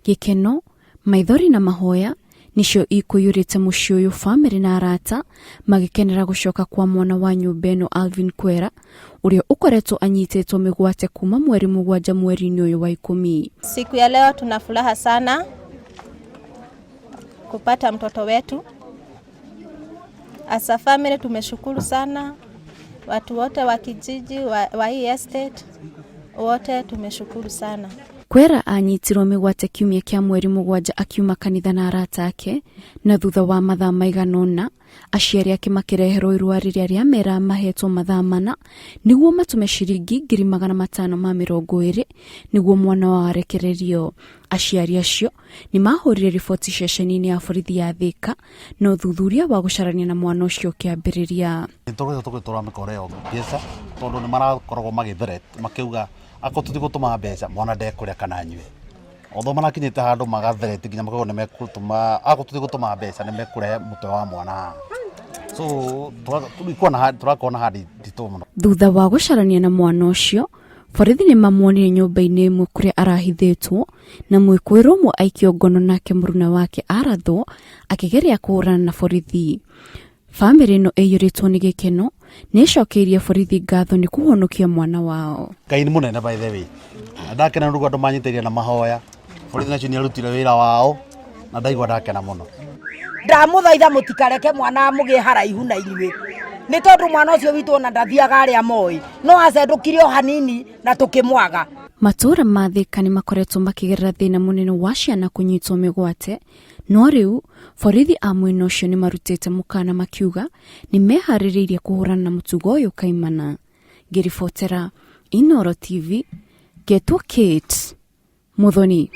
Gĩkeno, maithori na mahoya nĩcio ikũiyũrĩte mũciĩ ũyũ bamĩrĩ na arata magĩkenera gũcoka kwa mwana wa nyũmba ĩno Alvin Kwera ũrĩa ũkoretwo anyitĩtwo mĩgwate kuma mweri mũgwanja mweri-inĩ ũyũ wa ikũmi. Siku ya leo tuna furaha sana kupata mtoto wetu. As a family tumeshukuru sana, watu wote wa kijiji wa hii estate wote tumeshukuru sana. Kwera anyitirwo mĩgwate kiumia kĩa mweri mũgwanja akiuma kanitha na arata ake na thutha wa mathaa maigana ũna aciari ake makĩreherwo irũa rĩrĩa rĩamera mahetwo mathaa mana nĩguo matũme ciringi 520,000 nĩguo mwana wao arekererio. Aciari acio nĩ mahũrire riboti ceceni-inĩ ya borithi ya Thika na ũthuthuria wa gũcarania na mwana ũcio ũkĩambĩrĩria. Nĩ tũkoretwo tũgĩtũra mĩkora ĩyo mbeca tondũ nĩ marakoragwo magĩ threat makiuga akorwo tũtigũtũma mbeca mwana ndekũrĩa kana anyue. Although marakinyĩte handũ maga threat nginya makauga nĩ mekũtũma akorwo tũtigũtũma mbeca nĩ mekũrehe mũtwe wa mwana haha. So tũrakorwo na handi nditũ mũno. Thutha wa gũcarania na mwana ũcio, borithi nĩ mamuonire nyũmba-inĩ ĩmwe kũrĩa arahithĩtwo na mwĩkũĩrwo ũmwe aikio ngono nake mũruna wake arathwo akĩgeria kũhũrana na borithi. Bamĩrĩ ĩno ĩiyũrĩtwo nĩ gĩkeno nĩ ĩcokeirie borithi ngatho nĩ kũhonokia mwana wao. Ngai nĩ mũnene by the way. Na ndakena nĩ ũguo andũ manyitĩrĩire na mahoya. Borithi nacio nĩ arutire wĩra wao na ndaigua ndakena mũno. Ndamũthaitha mũtikareke mwana mũgĩe haraihu na inyuĩ, nĩ tondũ mwana ũcio witũ ona ndathiaga arĩa moĩ, no acendũkire o hanini na tũkĩmwaga. Matũũra ma Thika nĩ makoretwo makĩgerera thĩna mũnene wa ciana kũnyitwo mĩgwate, no rĩu borithi a mwena ũcio nĩ marutĩte mũkana makiuga nĩ meharĩrĩirie kũhũrana na mũtugo ũyũ kaimana. Ngĩribotera Inooro TV, ngetwo Kate Muthoni.